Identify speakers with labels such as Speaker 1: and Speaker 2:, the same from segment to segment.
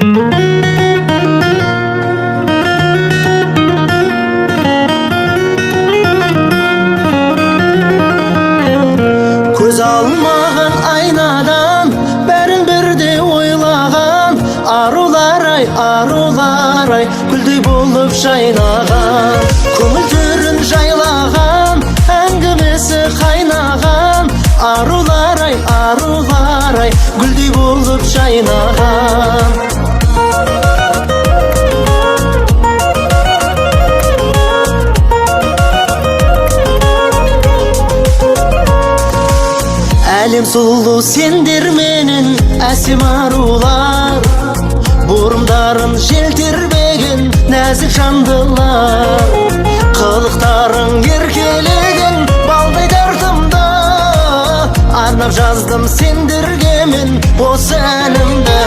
Speaker 1: Көз алмаған айнадан бәрін бірдей ойлаған арулар ай, арулар ай, гүлдей болып жайнаған, көңіл төрін жайлаған, әңгімесі қайнаған арулар ай, арулар ай, гүлдей болып жайнаған. Әлем сұлу сендер менен әсем арулар, бұрымдарын жел тербеген нәзік жандылар, қылықтарың еркелеген балдай тартымды, арнап жаздым сендерге мен осы әнімді.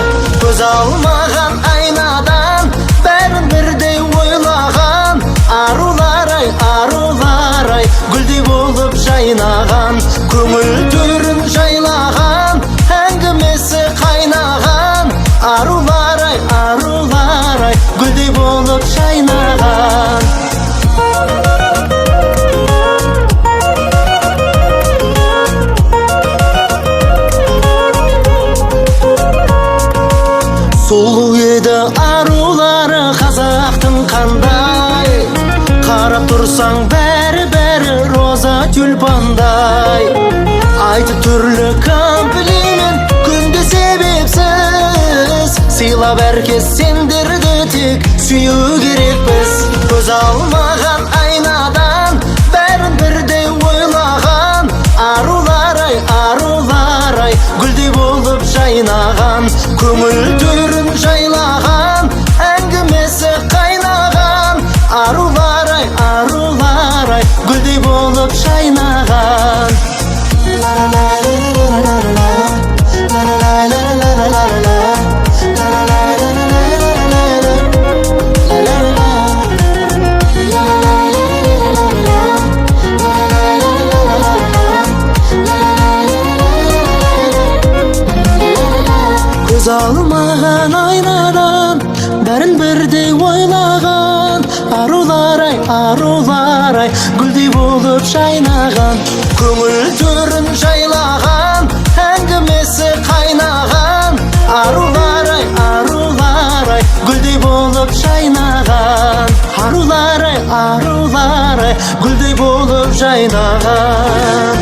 Speaker 1: Көз алмаған айнадан бәрін бірдей ойлаған арулар ай, арулар ай, гүлдей болып жайнаған, көңіл төрін жайлаған, әңгімесі қайнаған арулар ай, арулар ай, гүлдей болып жайнаған. Сұлу еді арулары қазақтың қандай, қарап тұрсаң бәрі-бәрі роза тюльпандай, айтып түрлі комплимент күнде себепсіз, сыйлап әркез сендерді тек сүю керекпіз. Көз алмаған айнадан бәрін бірдей ойлаған арулар ай, арулар ай, гүлдей болып жайнаған, көңіл төрін жайлаған, әңгімесі қайнаған арулар ай, арулар ай, гүлдей болып жайнаған. Көз алмаған айнадан бәрін бірдей ойлаған арулар ай, арулар ай, гүлдей болып жайнаған, көңіл төрін жайлаған, әңгімесі қайнаған арулар ай, арулар ай, гүлдей болып жайнаған, арулар ай, арулар ай, гүлдей болып жайнаған.